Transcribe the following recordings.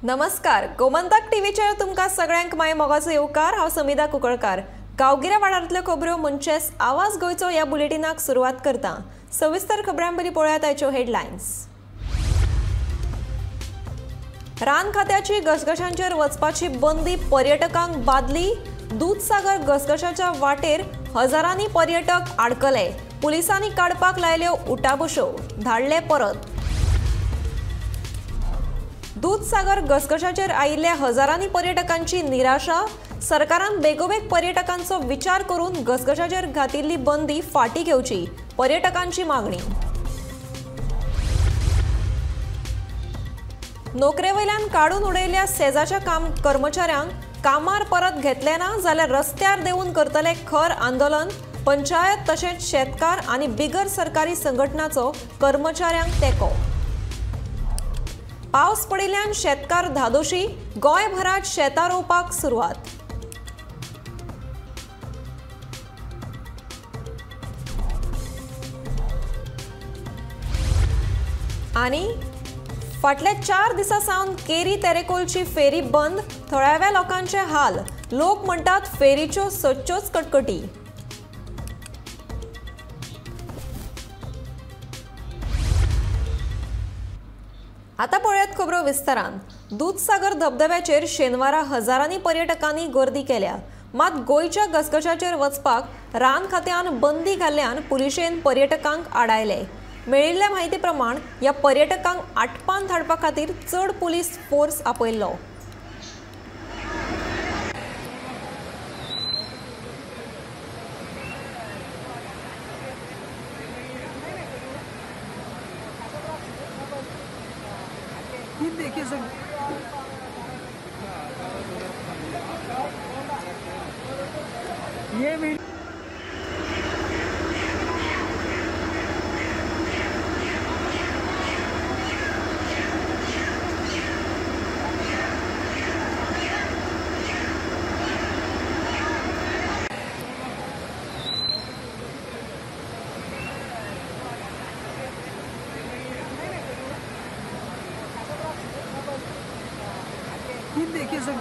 नमस्कार, गोमंतक टीव्हीचेर तुमकां सगळ्यांक my मोगाचो येवकार। हांव समिधा कुंकळकार। गांवगिऱ्या वाठारांतल्यो खबऱ्यो म्हणचेच आवाज गोंयचो ह्या बुलेटिनाक सुरवात करता। सविस्तर खबरां पयलीं पळयात आयच्यो हेडलायन्स। रान खात्याची घसघशांचेर वचपाची बंदी पर्यटकांक बादली। दूधसागर घसघशाच्या वाटेर हजारांनी पर्यटक आडकले। पुलिसांनी काडपाक लायल्यो उटाबशो, धाडले परत। दूधसागर घसघशाचेर आयिल्ल्या हजारांनी पर्यटकांची निराशा। सरकारान बेगोबेग पर्यटकांचो विचार करून घसघशाचेर घातिल्ली बंदी फाटी घेवची, पर्यटकांची मागणी। नोकरे वयल्यान काडून उडयल्ल्या सेजाच्या कर्मचाऱ्यांक कामार परत घेतले ना जाल्यार रस्त्यार देंवून करतले खर आंदोलन। पंचायत तशेंच शेतकार आनी बिगर सरकारी संघटनाचो कर्मचाऱ्यांक तेंको। पावस पडिल्ल्यान शेतकार धादोशी, गोंयभरात शेतां रोवपाक सुरवात। आनी फाटल्या 4 दिसां सावन केरी तेरेकोलची फेरी बंद, थळाव्या लोकांचे हाल। लोक म्हणटात फेरीच्यो सदच्योच कटकटी। आता पळयात खबरो विस्तारान। दूधसागर धबधब्याचेर शेनवारा हजारांनी पर्यटकांनी गर्दी केल्या। मात गोंयच्या घसघशाचेर वचपाक रान खात्यान बंदी घाल्ल्यान पुलिशेन पर्यटकांक आडायले। मेळिल्ल्या म्हायती प्रमाण ह्या पर्यटकांक आटपान धाडपा खातीर चड पुलीस फोर्स आपयल्लो। देखिए सर, ये भी देखिए सर,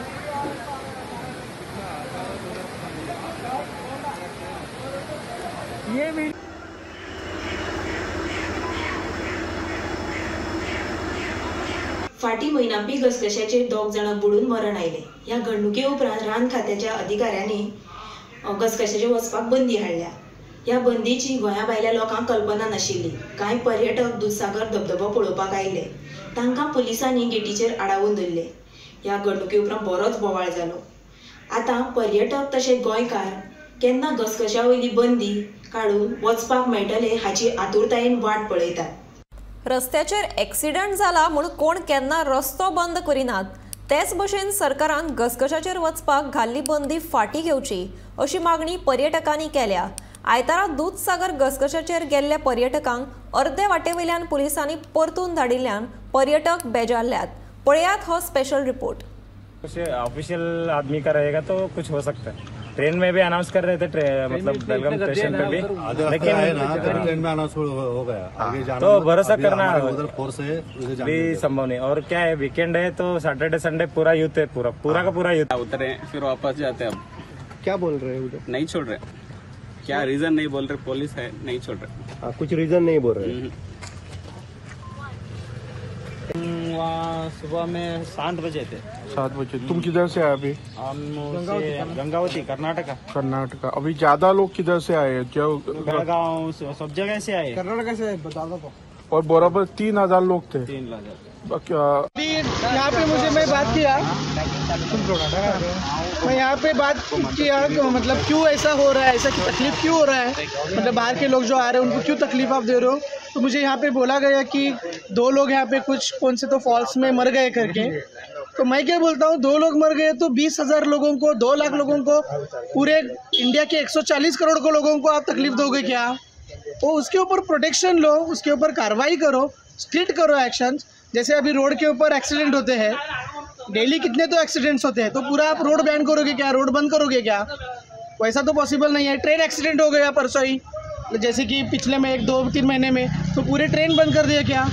ये भी फाटी म्हयनापी घसघश्याचेर 2 जाणां बुडून मरण आयलें। ह्या घडणुके उपरांत रान खात्याच्या अधिकाऱ्यांनी घसघश्याचेर वचपाक बंदी हाडल्या। ह्या बंदीची गोंया भायल्या लोकांक कल्पना नाशिल्ली। कांय पर्यटक दूधसागर धबधबो पळोवपाक आयले, तांकां पुलिसांनी गेटीचेर आडावन धरले। ह्या घडणुके उपरांत बरोच बोवाळ जालो। आतां पर्यटक तशेंच गोंयकार केन्ना घसघश्या वयली बंदी काडून वचपाक मेळटले हाची आतुरतायेन वाट पळयतात। रस्त्याचेर एक्सिडंट जाला म्हूण कोण केन्ना रस्तो बंद करिनात, तेच भशेन सरकारान घसघशाचेर वचपाक घाल्ली बंदी फाटी घेवची अशी मागणी पर्यटकांनी केल्या। आयतारा दूधसागर घसघशाचेर गेल्ल्या पर्यटकांक अर्दे वाटे वयल्यान पुलिसांनी परतून धाडिल्ल्यान पर्यटक बेजारल्यात। पळयात हो स्पेशल रिपोर्ट। कुछ ऑफिशियल आदमी का रहेगा तो कुछ हो सकता है। ट्रेन में भी अनाउंस कर रहे थे, मतलब बेलगाम स्टेशन पे भी, लेकिन ट्रेन में अनाउंस हो गया, आगे जाना तो भरोसा करना उधर फोर्स है भी संभव नहीं। और क्या है, वीकेंड है तो सैटरडे संडे पूरा यूथ है, पूरा पूरा का पूरा यूथ। उतरे फिर वापस जाते हैं। अब क्या बोल रहे हैं उधर? नहीं छोड़ रहे, क्या रीजन नहीं बोल रहे, पुलिस है नहीं छोड़ रहे, कुछ रीजन नहीं बोल रहे। वहाँ सुबह में 7 बजे थे। 7 बजे। तुम किधर से आए अभी? हम गंगावती, कर्नाटका। कर्नाटका। अभी ज्यादा लोग किधर से आए? बेलगांव, सब जगह से आए। कर्नाटका से आए, बता दो। और बराबर 3000 लोग थे। 3000। यहाँ पे मुझे मैं बात किया, मैं यहाँ पे बात किया कि मतलब क्यों ऐसा हो रहा है, ऐसा तकलीफ क्यों हो रहा है, मतलब बाहर के लोग जो आ रहे हैं उनको क्यों तकलीफ आप दे रहे हो। तो मुझे यहाँ पे बोला गया कि 2 लोग यहाँ पे कुछ कौन से तो फॉल्स में मर गए करके। तो मैं क्या बोलता हूँ, 2 लोग मर गए तो 20,000 लोगों को, 2 लाख लोगों को, पूरे इंडिया के 140 करोड़ को लोगों को आप तकलीफ दोगे क्या? तो उसके ऊपर प्रोटेक्शन लो, उसके ऊपर कार्रवाई करो, स्ट्रिक्ट करो एक्शन। जैसे अभी रोड के ऊपर एक्सीडेंट होते हैं डेली, कितने तो एक्सीडेंट्स होते हैं, तो पूरा आप रोड बैन करोगे क्या, रोड बंद करोगे क्या? वैसा तो पॉसिबल नहीं है। ट्रेन एक्सीडेंट हो गया परसों ही, जैसे कि पिछले में 1-2-3 महीने में, तो पूरे ट्रेन बंद कर दिया क्या?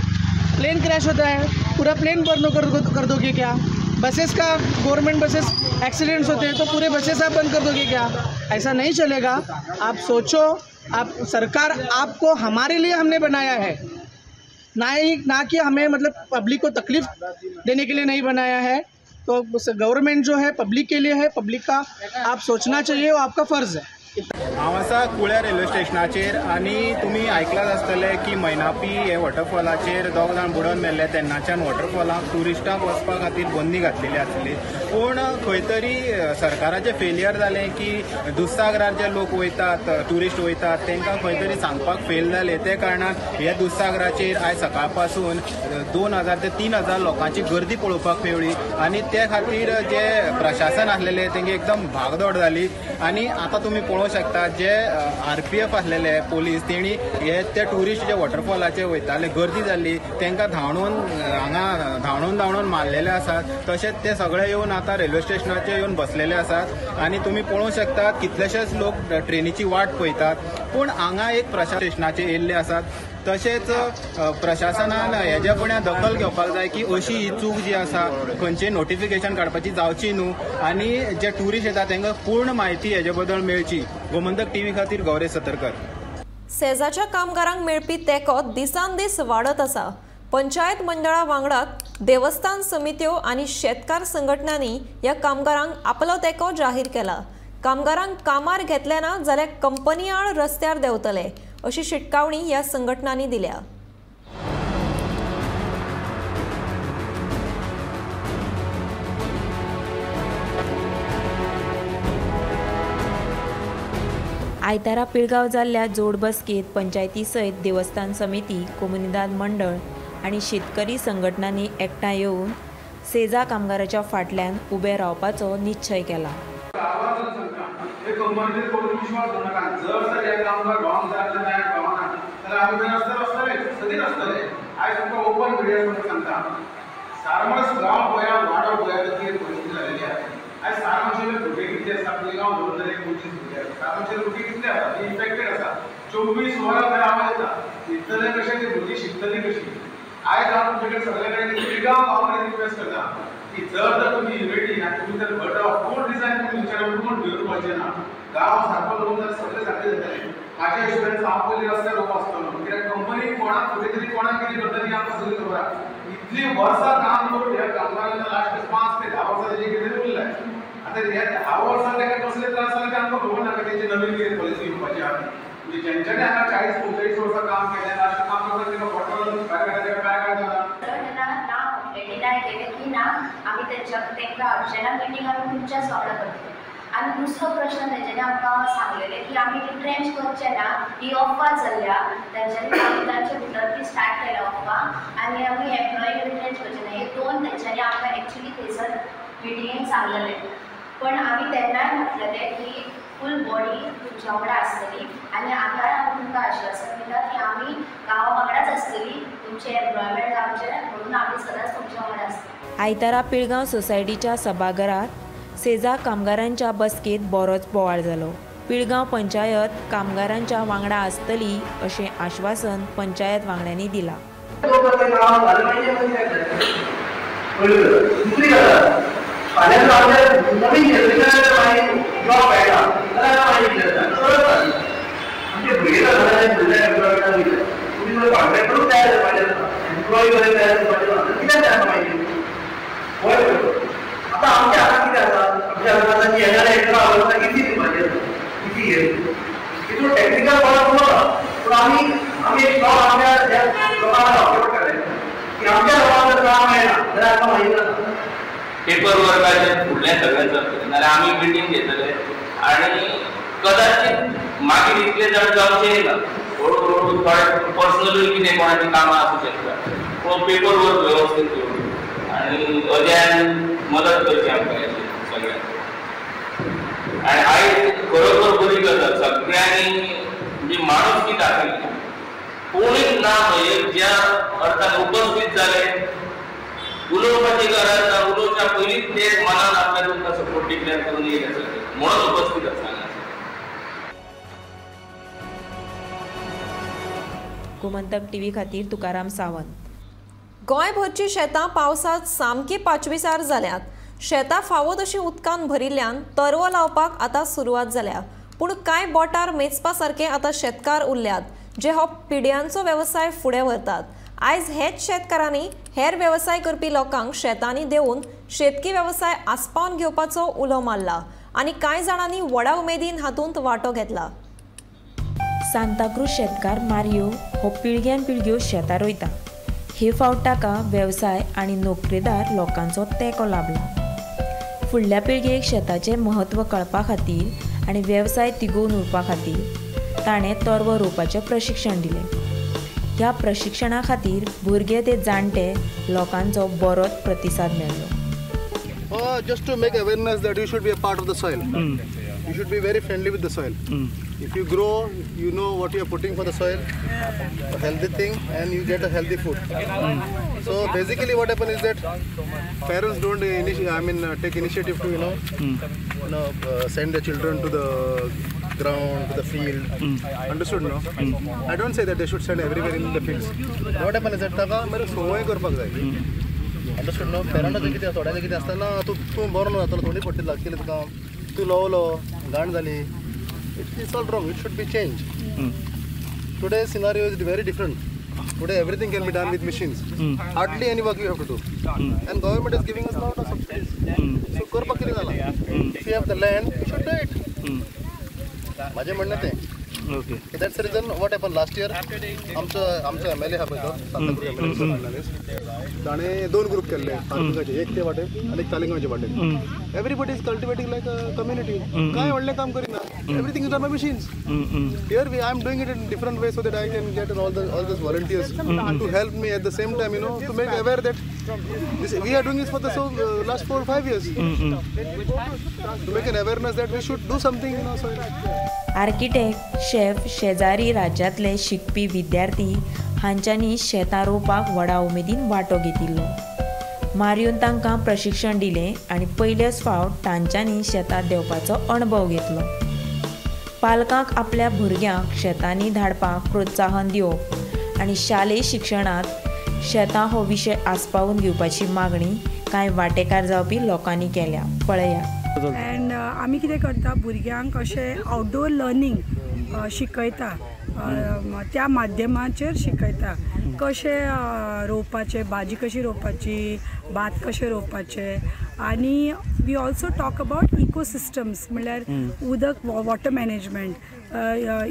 प्लेन क्रैश होता है, पूरा प्लेन बंद कर दोगे क्या? बसेस का गवर्नमेंट बसेस एक्सीडेंट्स होते हैं तो पूरे बसेस आप बंद कर दोगे क्या? ऐसा नहीं चलेगा। आप सोचो, आप सरकार आपको हमारे लिए हमने बनाया है, ना ही ना कि हमें मतलब पब्लिक को तकलीफ़ देने के लिए नहीं बनाया है। तो गवर्नमेंट जो है पब्लिक के लिए है, पब्लिक का आप सोचना चाहिए, वो आपका फ़र्ज़ है। हांव आसा कुळ्या रेल्वे स्टेशनाचेर आनी तुमी आयकलां आसतलें की मैनापी हे वॉटरफॉलाचेर दोग जाण बुडोवन मेल्ले तेन्नाच्यान वॉटरफॉलाक ट्युरिस्टांक वचपा खातीर बंदी घातलेली आसली। पूण खंय तरी सरकाराचें फेलियर जालें की दुधसागरार जे लोक वयतात, ट्युरिस्ट वयतात, तांकां खंय तरी सांगपाक फेल जालें। ते कारणान हे दुधसागराचेर आयज सकाळ पासून 2000 ते 3000 लोकांची गर्दी पळोवपाक मेळ्ळी आनी ते खातीर जे प्रशासन आसलेलें तेंगे एकदम भागदौड जाली। आनी आतां तुमी पळोवंक शकता जे आरपीएफ आसलेले पोलीस तेणी हे ते ट्युरिस्ट जे वॉटरफॉलाचे वयताले गर्दी जाल्ली तांकां धांवडून हांगा धांवडून धांवडून मारलेले आसात। तशेंच ते सगळे येवन आतां रेल्वे स्टेशनाचेर येवन बसलेले आसात आनी तुमी पळोवंक शकतात कितलेशेच लोक ट्रेनीची वाट पळयतात। पूण हांगा एक प्रशासन स्टेशनाचेर येयल्ले आसात। तशेंच प्रशासनान हेज्या फुडें दखल घेवपाक जाय की अशी ही चूक जी आसा खंयची नोटिफिकेशन काडपाची जावची न्हू आनी जे ट्युरिस्ट येता तांकां पूर्ण म्हायती हेजे बद्दल मेळची। गोमंतक टीव्ही खातीर गौरेश सतरकर। सेजाच्या कामगारांक मेळपी तेंको दिसान दीस वाडत आसा। पंचायत मंडळा वांगडा देवस्थान समित्यो आनी शेतकार संघटनांनी ह्या कामगारांक आपलो तेंको जाहीर केला। कामगारांक कामार घेतले ना जाल्यार कंपनी आड रस्त्यार देंवतले अशी शिटकावणी ह्या संघटनांनी दिल्या। आयतारा पिळगांव जाल्ल्या जोड बसकेत पंचायती सयत देवस्थान समिती, कोमुनिदाद मंडळ आनी शेतकरी संघटनांनी एकठांय येवन सेजा कामगाराच्या फाटल्यान उबे रावपाचो निश्चय केला। आनी दुसरो प्रश्न तेंच्यांनी आमकां सांगलेले की आमी रिट्रेंच करचे ना, ही अफवा चल्ल्या तेंच्यांनी आमी तांचे भितर ती स्टार्ट केल्या अफवा आनी आमी एम्प्लॉई रिट्रेंच करचे ना। हे दोन तेंच्यांनी आमकां एक्चुली थंयसर मिटिंगेक सांगलेले, पण आमी तेन्नाय म्हटलेले की फूल बॉडी तुमच्या वांगडा आसतली आनी आतांय आमी तुमकां आश्वासन दिता की आमी गांवा वांगडाच आसतली, तुमचें एम्प्लॉयमेंट जावचें म्हणून आमी सदांच तुमच्या वांगडा आसतली। आयतारा पिळगांव सोसायटीच्या सभाघरात सेजा कामगारांच्या बसकेत बरोच बोवाळ जालो। पिळगांव पंचायत कामगारांच्या वांगडा आसतली अशें आश्वासन पंचायत वांगड्यांनी दिलां। पेपर वर्काचेर फुडलें सगळें चलतलें, नाल्यार आमी मिटींग घेतले आनी कदाचित मागीर इतले जाण जावचें ना, हळू हळू थोडे पर्सनलूय कितें कोणाचीं कामां आसूं शकता, पूण पेपर वर्क वेवस्थीत करून आनी अजयान मदत करची आमकां सगळ्यांक। आनी आयज खरोखर बरी गजाल सगळ्यांनी म्हणजे माणुसकी दाखयली, कोणीच ना म्हणजे ज्या अर्थान उपस्थित जाले उलोवपाची गरज ना, उलोवच्या पयलींच ते मनान आपल्या तुमकां सपोर्ट डिक्लेअर करून येयले सगळे म्हणून उपस्थित आसा। गोमंतक टीव्ही खातीर तुकाराम सावंत। गोंयभरची शेतां पावसात सामकी पाचवीसार जाल्यात। शेतां फावो तशी उदकान भरिल्ल्यान तरवो लावपाक आतां सुरवात जाल्या, पूण कांय बोटार मेजपा सारके आतां शेतकार उरल्यात जे हो पिड्यांचो वेवसाय फुडें व्हरतात। आयज हेच शेतकारांनी हेर वेवसाय करपी लोकांक शेतांनी देवून शेतकी वेवसाय आस्पावन घेवपाचो उलो मारला आनी कांय जाणांनी व्हडा उमेदीन हातूंत वांटो घेतला। सांताक्रूज शेतकार मारियो हो पिळग्यान पिळग्यो शेतां रोयता। हे फावट ताका वेवसाय आनी नोकरेदार लोकांचो तेंको लाबला। फुडल्या पिळगेक शेताचें म्हत्व कळपा खातीर आनी वेवसाय तिगोवन उरपा खातीर ताणें तरवो रोवपाचें प्रशिक्षण दिलें। ह्या प्रशिक्षणा खातीर भुरगे ते जाणटे लोकांचो बरोच प्रतिसाद मेळ्ळो। Just to make awareness that you should be a part of the soil. You should be very friendly with the soil. If you grow, you know what you are putting for the soil, a healthy thing, and you get a healthy food. So basically what happens is that parents don't take initiative to send their children to the ground, to the field. Understood, no? I don't say that they should send everywhere in the fields. What happens is that ताका मेरे सोय करपाक जाय. Understood, no? पेरंटाचें कितें थोड्यांचें कितें आसता ना, तूं तूं बरो न्हू जातलो, थोडी पडटी लागतली तुका, तूं ल्हव ल्हव घाण जाली. It's all wrong. It should be changed. Today's scenario is very different. Today everything can be done with machines. Hardly any work you have to do. And government is giving us lot of subsidies. So करपाक कितें जाला? If you have the land, you should do it. म्हाजें म्हणणें तें. Okay. So that's the reason what happened last year. आमचो आमचो MLA आहा पळय तो सांताक्रूज MLA Fernandes, ताणें दोन ग्रूप केल्ले फार्मिंगाचे, एक ते वाटेन आनी एक तालिगांवचे वाटेन. Everybody is cultivating like a community. कांय व्हडलें काम करिना. Everything is done by machines. Here I am doing it in different way so that I can get all those volunteers to help me at the same time, to make aware that this, we are doing this for the last 4 or 5 years. To make an awareness that we should do something, so. Architect, chef, शेजारी राज्यांतले शिकपी विद्यार्थी हांच्यांनी शेतां रोवपाक व्हडा उमेदीन वांटो घेतिल्लो। मारियोन तांकां प्रशिक्षण दिलें आनी पयलेच फावट तांच्यांनी शेतांत देंवपाचो अणभव घेतलो। पालकांक आपल्या भुरग्यांक शेतांनी धाडपाक प्रोत्साहन दिवप आनी शालेय शिक्षणांत शेतां हो विशय आस्पावन घेवपाची मागणी कांय वांटेकार जावपी लोकांनी केल्या। पळया. एंड आमी कितें करता, भुरग्यांक अशें आउटडोर लर्नींग शिकयता, त्या माध्यमाचेर शिकयता कशें रोवपाचें, भाजी कशी रोवपाची, भात कशें रोवपाचें. आनी we also talk about ecosystems, म्हणल्यार उदक, water management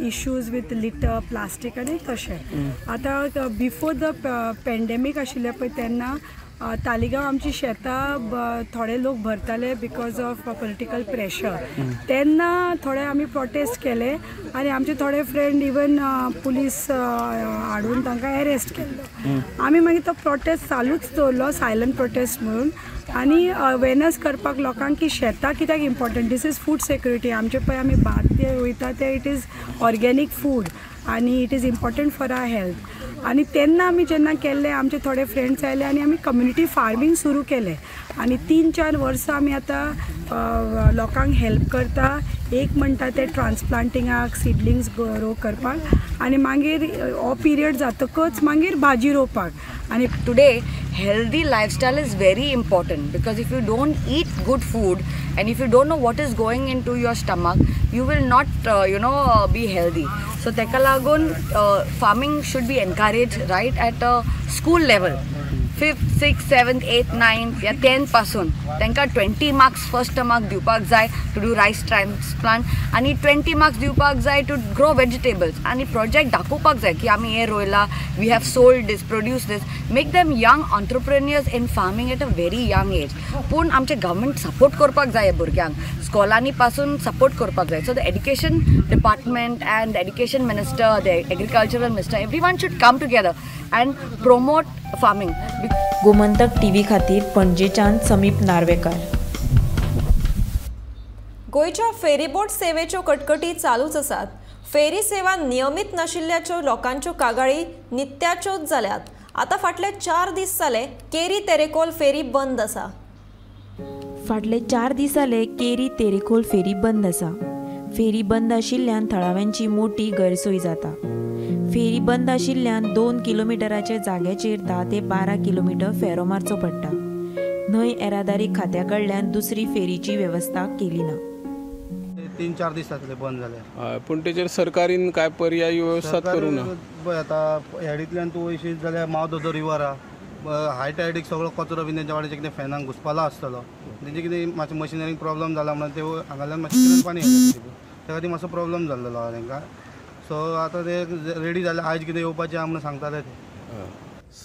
issues with litter, plastic आनी तशें. आतां बिफोर the pandemic आशिल्लें पळय तेन्ना तालिगांव आमची शेतां थोडे लोक भरताले because of political pressure. तेन्ना थोडे आमी प्रोटेस्ट केले आनी आमचे थोडे फ्रेंड इवन पुलीस हाडून तांकां एरेस्ट केल्लो. आमी मागीर तो प्रोटेस्ट चालूच दवरलो, सायलंट प्रोटेस्ट म्हणून, आनी अवेरनस करपाक लोकांक की शेतां कित्याक important, this is food security. आमचे पळय आमी भात जे वयता ते it is organic food आनी it is important for our health. आनी तेन्ना आमी जेन्ना केल्लें, आमचे थोडे फ्रेंड्स आयले आनी आमी कम्युनिटी फार्मींग सुरू केलें आनी 3-4 वर्सां आमी आतां लोकांक हेल्प करता. एक म्हणटा ते ट्रान्सप्लांटिंगाक, सिडलिंग्स ग्रो करपाक, आनी मागीर हो पिरियड जातकच मागीर भाजी रोवपाक. आनी today healthy lifestyle is very important, because if you don't eat good food and if you don't know what is going into your stomach, you will not be healthy. So teka lagun farming should be encouraged right at a school level. 5th, 6th, 7th, 8th, 9th या 10th पासून तांकां 20 marks first mark दिवपाक जाय two do rice transplant, आनी 20 marks दिवपाक जाय two grow vegetables, आनी project दाखोवपाक जाय की आमी हें रोयलां, we have sold this, produce this. Make them young entrepreneurs in farming at a very young age. पूण आमचें गव्हर्मेंट सपोर्ट करपाक जाय भुरग्यांक, स्कॉलांनी पासून सपोर्ट करपाक जाय. So the education department and the education minister, the agricultural minister, everyone should come together and promote farming. Gomantak TV खातीर पणजेच्यान समीप नार्वेकर. गोंयच्या फेरीबोट सेवेच्यो कटकटी चालूच आसात. फेरी सेवा नियमीत नाशिल्ल्याच्यो लोकांच्यो कागाळी नित्याच्योच जाल्यात. आतां फाटले 4 दीस जाले केरी तेरेखोल फेरी बंद आसा. फाटले 4 दीस जाले केरी तेरेखोल फेरी बंद आसा. फेरी बंद आशिल्ल्यान थळाव्यांची मोटी गैरसोय जाता. फेरी बंद आशिल्ल्यान 2 किलोमिटराच्या जाग्याचेर 10 ते 12 किलोमिटर फेरो मारचो पडटा. न्हंय येरादारी खात्या कडल्यान दुसरी फेरीची वेवस्था केली ना. 3-4 दीस जातले बंद जाल्यार. पूण तेचेर सरकारीन काय पर्यायी वेवस्था करूं ना. पळय आतां हेडींतल्यान तूं वयशीत जाल्यार मावदोदो रिवर आहा, हाय टायडीक सगळो कचरो बी तेंच्या वाटेन कितें फॅनाक घुसपालो आसतलो, तेंचे कितें मातशें मशिनरीक प्रॉब्लम जाला म्हणून ते हांगाल्यान मातशें किरण पाणी येयलें, त्या खातीर मातसो प्रॉब्लम जाल्लो आहा तेंकां. सो आतां ते रेडी जाले, आयज कितें येवपाचें आहा म्हणून सांगताले ते.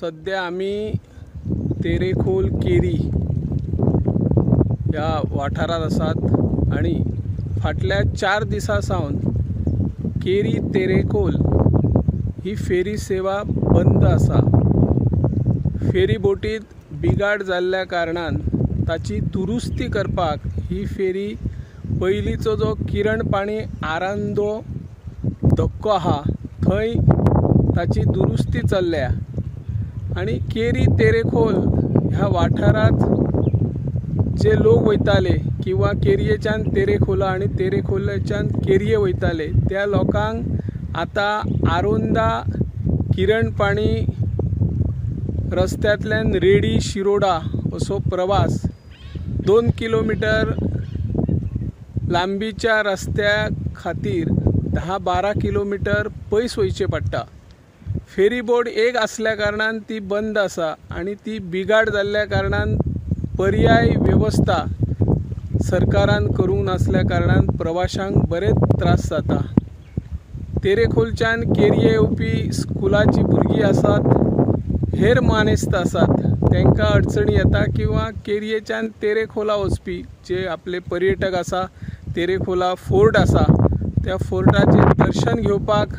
सद्या आमी तेरेखोल केरी ह्या वाठारांत आसात आनी फाटल्या 4 दिसां सावन केरी तेरेखोल ही फेरी सेवा बंद आसा. फेरी बोटीत बिगाड जाल्ल्या कारणान ताची दुरुस्ती करपाक ही फेरी पयलींचो जो किरण पाणी आरांदो धक्को आहा थंय ताची दुरुस्ती चल्ल्या आनी केरी तेरेखोल ह्या वाठारांत जे लोक वयताले किंवा केरयेच्यान तेरेखोला आनी तेरेखोलाच्यान केरये वयताले त्या लोकांक आतां आरोंदा किरणपाणी रस्त्यांतल्यान रेडी शिरोडा असो प्रवास 2 किलोमिटर लांबीच्या रस्त्या खातीर 10-12 किलोमिटर पयस वयचें पडटा. फेरीबोट एक आसल्या कारणान ती बंद आसा आनी ती बिगाड जाल्ल्या कारणान पर्याय वेवस्था सरकारान करूंक नासल्या कारणान प्रवाशांक बरेच त्रास जाता. तेरेखोलच्यान केरये येवपी स्कुलाची भुरगीं आसात, हेर मानेस्त आसात, तांकां अडचणी येता किंवा केरयेच्यान तेरेखोला वचपी जे आपले पर्यटक आसा, तेरेखोला फोर्ट आसा, त्या फोर्टाचें दर्शन घेवपाक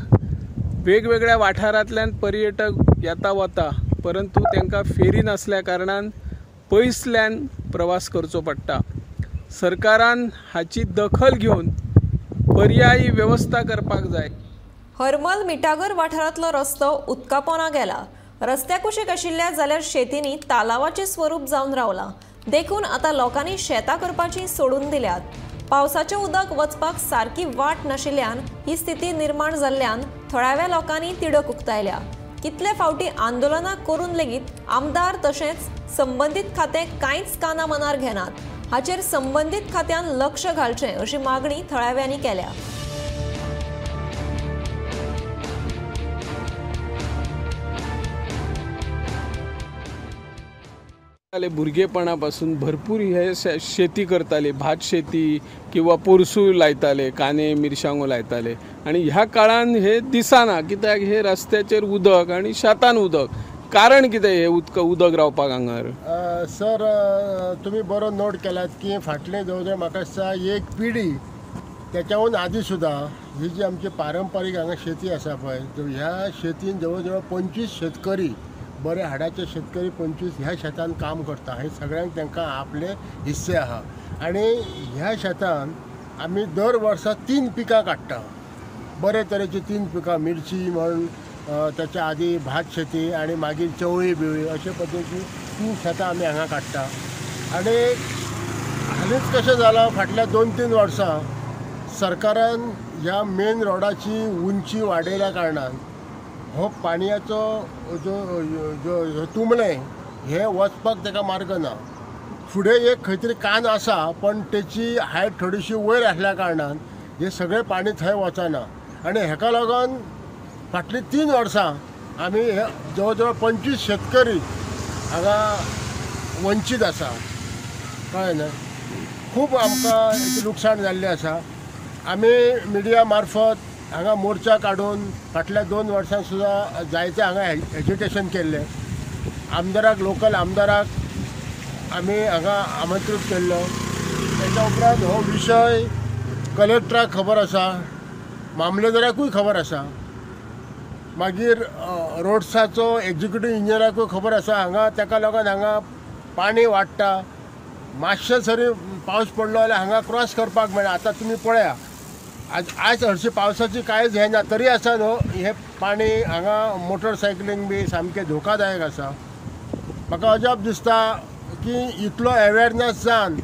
वेगवेगळ्या वाठारांतल्यान पर्यटक येता वता, परंतु तांकां फेरी नासल्या कारणान पयसल्यान प्रवास करचो पडटा. सरकारान हाची दखल घेवन पर्यायी वेवस्था करपाक जाय. हरमल मिठागर वाठारांतलो रस्तो उदकापोना गेला. रस्त्या कुशीक आशिल्ल्या जाल्यार शेतींनी तालावाचें स्वरूप जावन रावलां, देखून आतां लोकांनी शेतां करपाची सोडून दिल्यात. पावसाचें उदक वचपाक सारकी वाट नाशिल्ल्यान ही स्थिती निर्माण जाल्ल्यान थळाव्या लोकांनी तिडक उक्तायल्या. कितले फावटी आंदोलनां करून लेगीत आमदार तशेंच संबंदीत खातें कांयच काना मनार घेनात. हाचेर संबंदीत खात्यान लक्ष घालचें अशी मागणी थळाव्यांनी केल्या. भुरगेपणा पासून भरपूर हे शेती करताले, भात शेती किंवा पोरसू लायताले, कांदे मिरसांगो लायताले आनी ह्या काळान हे दिसना कित्याक हे रस्त्याचेर उदक आनी शेतान उदक. कारण कितें हे उदक रावपाक हांगार? सर तुमी बरो नोट केलात की फाटले जवळ जवळ म्हाका दिसता एक पिढी त्याच्याहून आदी सुद्दां ही जी आमची पारंपारीक हांगा शेती आसा पळय, ह्या शेतीन जवळ जवळ 25 शेतकरी बरे हाडाचे शेतकरी 25 ह्या शेतान काम करता. हे सगळ्यांक तांकां आपले हिस्से आहा आनी ह्या शेतान आमी दर वर्सा 3 पिकां काडटा, बरे तरेची 3 पिकां, मिरची म्हण, त्याच्या आदी भात शेती आनी मागीर चवळी बिवळी अशे पद्दतीची 3 शेतां आमी हांगा काडटा. आनी हालींच कशें जालां फाटल्या 2-3 वर्सां सरकारान ह्या मेन रोडाची उंची वाडयल्या कारणान हो पाणयाचो जो जो तुंबलें हें वचपाक ताका मार्ग ना. फुडें एक खंय तरी कान आसा पण तेची हायट थोडीशी वयर आसल्या कारणान हें सगळें पाणी थंय वचना आनी हेका लागून फाटलीं 3 वर्सां आमी हे जवळ जवळ 25 शेतकरी हांगा वंचीत आसा. कळ्ळें न्हय, खूब आमकां लुकसाण जाल्लें आसा. आमी मिडिया मार्फत हांगा मोर्चा काडून फाटल्या 2 वर्सां सुद्दां जायते हांगा एज्युकेशन केल्लें. आमदाराक, लोकल आमदाराक आमी हांगा आमंत्रीत केल्लो. तेच्या उपरांत हो विशय कलेक्टराक खबर आसा, मामलेदाराकूय खबर आसा, मागीर रोड्साचो एक्झिक्युटीव इंजिनियराकूय खबर आसा. हांगा ताका लागून हांगा पाणी वाडटा, मातशें सरी पावस पडलो जाल्यार हांगा क्रॉस करपाक मेळना. आतां तुमी पळया, आज हरशीं पावसाची कांयच हें ना, तरी आसा न्हू हें पाणी हांगा मोटरसायकलींक बी सामकें धोकादायक आसा. म्हाका अजाप दिसता की इतलो अवेरनेस जावन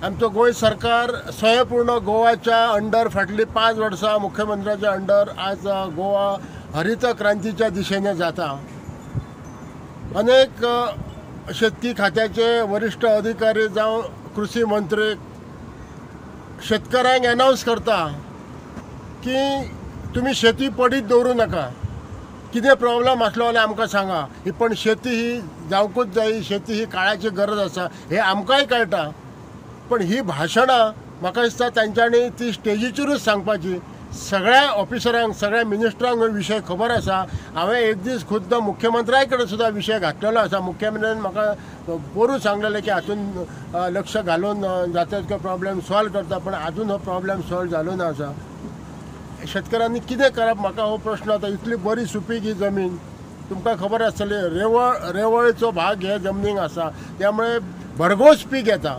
आमचो गोंय सरकार स्वयंपूर्ण गोवाच्या अंडर फाटलीं 5 वर्सां मुख्यमंत्र्याच्या अंडर आज गोवा हरित क्रांतीच्या दिशेने जाता. अनेक शेतकी खात्याचे वरिश्ठ अधिकारी जावं कृषी मंत्री शेतकऱ्यांक अनावन्स करता की तुमी शेती पडीत दवरूं नाका, कितें प्रॉब्लम आसलो जाल्यार आमकां सांगा, ही पण शेती ही जावंकूच जाय, शेती ही काळाची गरज आसा हें आमकांय कळटा. पण ही भाशणां म्हाका दिसता तांच्यांनी ती स्टेजीचेरूच सांगपाची. सगळ्या ऑफिसरांक सगळ्या मिनिस्टरांक हो विशय खबर आसा. हांवें एक दीस खुद्द मुख्यमंत्र्या कडेन सुद्दां विशय घातलेलो आसा. मुख्यमंत्र्यान म्हाका पोरूं सांगलेलें की हातून लक्ष घालून जाता तितको प्रॉब्लम सॉल्व करता, पण आजून हो प्रॉब्लम सॉल्व जालो ना आसा. शेतकऱ्यांनी कितें करप म्हाका हो प्रश्न. आतां इतली बरी सुपीक ही जमीन तुमकां खबर आसतली, रेवळचो भाग हे जमनीक आसा, त्यामुळे भरघोस पीक येता.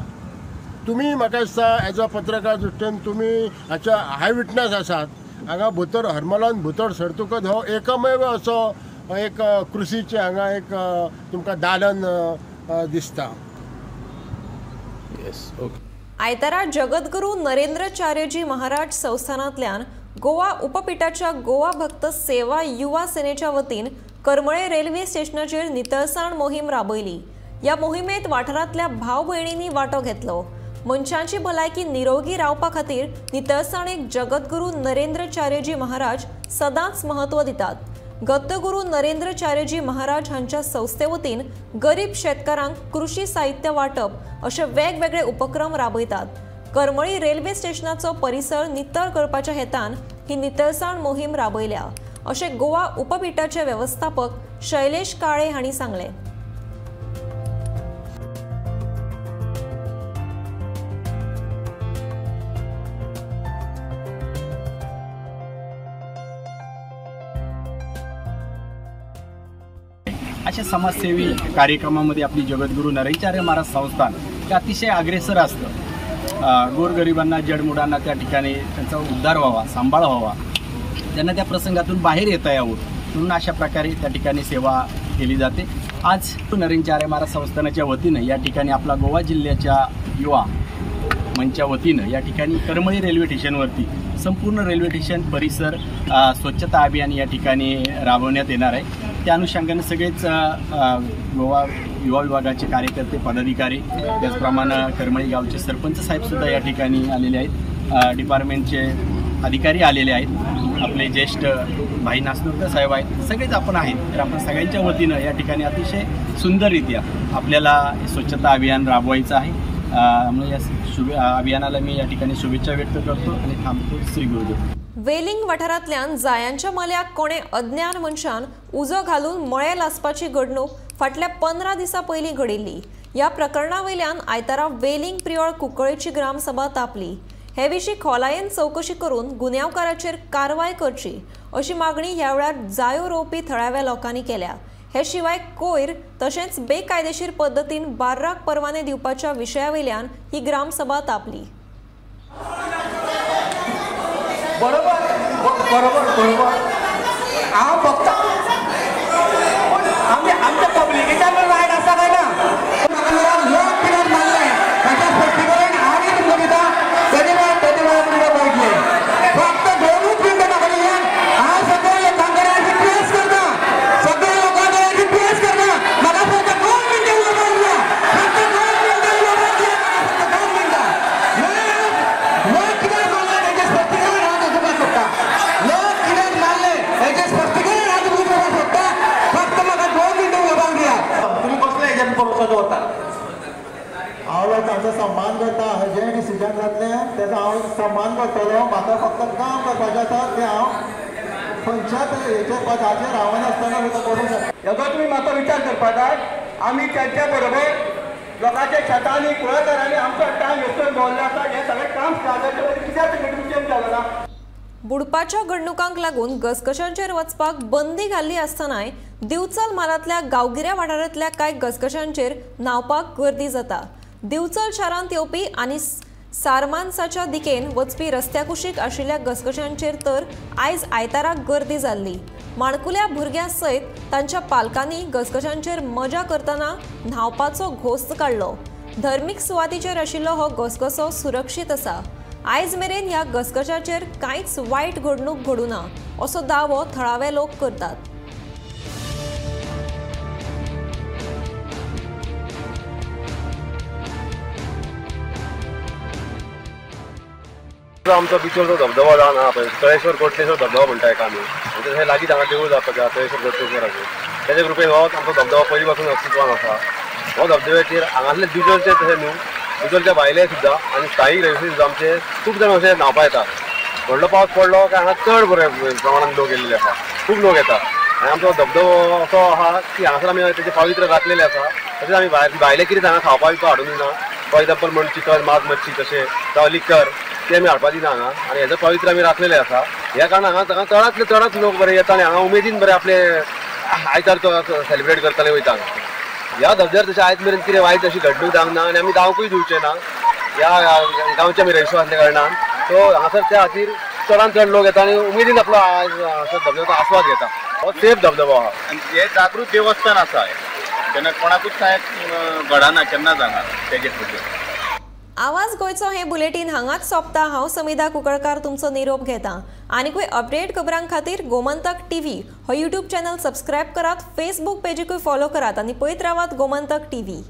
तुमी म्हाका दिसता एज अ पत्रकार दृश्टीन तुमी हाच्या हाय विटनस आसात. हांगा भितर हरमलान भितर सरतकच हो एकमेव असो एक कृषीचें हांगा एक तुमकां दालन दिसता. Yes, okay. आयतारा जगद्गुरू नरेंद्राचार्यजी महाराज संस्थानांतल्यान गोवा उपपीठाच्या गोवा भक्त सेवा युवा सेनेच्या वतीन करमळे रेल्वे स्टेशनाचेर नितळसाण मोहीम राबयली. ह्या मोहिमेत वाठारांतल्या भाव भयणींनी वांटो घेतलो. मनशांची भलायकी निरोगी रावपा खातीर नितळसाणेक जगद्गुरू नरेंद्राचार्यजी महाराज सदांच म्हत्व दितात. दत्तगुरू नरेंद्राचार्यजी महाराज हांच्या संस्थे वतीन गरीब शेतकारांक कृषी साहित्य वांटप अशे वेगवेगळे उपक्रम राबयतात. करमळी रेल्वे स्टेशनाचो परिसर नितळ करपाच्या हेतान ही नितळसाण मोहीम राबयल्या अशें गोवा उपपीठाचे वेवस्थापक शैलेश काळे हांणी सांगलें. अशा समाजसेवी कार्यक्रमामध्ये आपली जगद्गुरू नरेंद्राचार्य महाराज संस्थान हे अतिशय अग्रेसर असतं. गोरगरिबांना जडमुडांना त्या ठिकाणी त्यांचा उद्धार व्हावा, सांभाळ व्हावा, त्यांना त्या प्रसंगातून बाहेर येता यावं म्हणून अशा प्रकारे त्या ठिकाणी सेवा केली जाते. आज नरेंद्राचार्य महाराज संस्थानाच्या वतीनं या ठिकाणी आपला गोवा जिल्ह्याच्या युवा मंचच्या वतीनं या ठिकाणी करमळी रेल्वे स्टेशनवरती संपूर्ण रेल्वे स्टेशन परिसर स्वच्छता अभियान या ठिकाणी राबवण्यात येणार आहे. त्या अनुषंगाने सगळेच गोवा युवा विभागाचे कार्यकर्ते, पदाधिकारी, त्याचप्रमाणे करमळी गावचे सरपंच साहेबसुद्धा या ठिकाणी आलेले आहेत, डिपार्टमेंटचे अधिकारी आलेले आहेत, आपले ज्येष्ठ भाई नासनूरकर साहेब आहेत, सगळेच आपण आहेत. तर आपण सगळ्यांच्या वतीनं या ठिकाणी अतिशय सुंदररित्या आपल्याला स्वच्छता अभियान राबवायचं आहे. त्यामुळे या अभियानाला मी या ठिकाणी शुभेच्छा व्यक्त करतो आणि थांबतो. श्री गुरुदेव. वेलिंग वाठारांतल्यान जायांच्या मल्याक कोणे अज्ञान मनशान उजो घालून मळे लासपाची घडणूक फाटल्या 15 दिसां पयलीं घडिल्ली. ह्या प्रकरणा वयल्यान आयतारा वेलिंग प्रियोळ कुंकळेची ग्रामसभा तापली. हे विशीं खोलायेन चवकशी करून गुन्यांवकाराचेर कारवाय करची अशी मागणी ह्या वेळार जायो रोवपी थळाव्या लोकांनी केल्या. हे शिवाय कोयर तशेंच बेकायदेशीर पद्दतीन बार्राक परवाने दिवपाच्या विशया वयल्यान ही ग्रामसभा तापली. बरोबर बरोबर बरोबर हांव फक्त आमी आमच्या पब्लिकेच्या रायट आसा काय ना, लोक कित्याक मारले ताच्या स्पश्टीकरण आनी तुमकां दिता. तेजे वेळार तुमकां कळटलें. फक्त 2 मिनटां म्हाका दियात. हांव सगळ्या लोकां कडेन रिक्वेस्ट करता, सगळ्या लोकां कडेन रिक्वेस्ट करता, म्हाका फक्त 2 मिनटां उलोवपाक दिया, फक्त 2 मिनटां उलोवपाक दिया, फक्त 2 मिनटां. लोक कित्याक मारले तेजें स्पश्टीकरण हांव तुमकां सोदता. लोक कित्याक मारले हेजें स्पश्टीकरण हांव तुमकां दिवपाक सोदता. फक्त म्हाका 2 मिनटां उलोवपाक दिया. तुमी कसले हेजेर भरोसो दवरता? हांव लोकांचो सम्मान करता. जें डिसिजन जातलें तेजो हांव सम्मान करतलो. म्हाका फक्त काम करपाचें आसा तें हांव खंयच्याच हेचेर पदाचेर रावनासतना सुद्दां करूंक शकता. हेजो तुमी म्हाका विचार करपा जाय. आमी तांच्या बरोबर लोकांच्या शेतांनी कुळागरांनी आमचो टायम वेस्ट दवरलो आसा. हें सगळें काम स्टार्ट जालें कित्याक चेंज जालो ना. बुडपाच्या घडणुकांक लागून घसघशांचेर वचपाक बंदी घाल्ली आसतनाय दिवचल म्हालांतल्या गांवगिऱ्या वाठारांतल्या कांय घसघशांचेर न्हांवपाक गर्दी जाता. दिवचल शारांत येवपी आनी सारमानसाच्या दिकेन वचपी रस्त्या कुशीक आशिल्ल्या घसघशांचेर तर आयज आयताराक गर्दी जाल्ली. माणकुल्या भुरग्यां सयत तांच्या पालकांनी घसघशांचेर मजा करतना न्हांवपाचो घोस्त काडलो. धर्मीक सुवातीचेर आशिल्लो हो घसघसो सुरक्षीत आसा. आयज मेरेन ह्या घसघशाचेर कांयच वायट घडणूक घडूना असो दावो थळावे लोक करतात. आमचो बिचोलचो धबधबो जावन आहा पळय, तळेश्वर गोटलेश्वर धबधबो म्हणटा एका आमी, म्हणजे थंय लागींच हांगा देवूळ जावपाचें आहा तळेश्वर गोटलेश्वराचें, तेजे कृपेन हो आमचो धबधबो पयलीं पासून अस्तित्वान आसा. हो धबधब्याचेर हांगासले दिवचलचे तशें न्हू, दिवचलच्या भायले सुद्दां आनी स्थायीक रहिवासी सुद्दां आमचे खूब जाण अशे न्हांवपा येतात. व्हडलो पावस पडलो काय हांगा चड बरे प्रमाणान लोक येयल्ले आसा, खूब लोक येतात. आनी आमचो धबधबो असो आहा की हांगासर आमी तेजे पावित्र्य राखलेलें आसा. तशेंच आमी भायले कितें हांगा खावपा बिवपा हाडून दिना, फॉर एग्जाम्पल म्हण चिकन, मांस, मच्छी तशें जावं लिकर ते आमी हाडपा दिना हांगा. आनी हेजो पावित्र्य आमी राखलेलें आसा. ह्या कारणान हांगा हांगा चडांतले चडच लोक बरे येता आनी हांगा उमेदीन बरे आपले आयतार सेलिब्रेट करताले वयता हांगा. ह्या धबधब्यार तशें आयज मेरेन कितें वायट अशी घडणूक जावंक ना आनी आमी जावंकूय दिवचे ना. ह्या गांवचे आमी रहिवासी आसल्या कारणान सो हांगासर त्या खातीर चडांत चड लोक येता आनी उमेदीन आपलो धबधब्याचो आस्वाद घेता. हो सेफ धबधबो आहा आनी हें जागृत देवस्थान आसा, तेन्ना कोणाकूच कांय घडना केन्नाच हांगा तेजे खातीर. आवाज गोंयचो हें बुलेटीन हांगाच सोंपता. हांव समिधा कुंकळकार तुमचो निरोप घेता. आनीकूय अपडेट खबरां खातीर गोमंतक टीव्ही हो यूट्यूब चॅनल सबस्क्रायब करात, फेसबूक पेजीकूय फॉलो करात आनी पळयत रावात गोमंतक टीव्ही.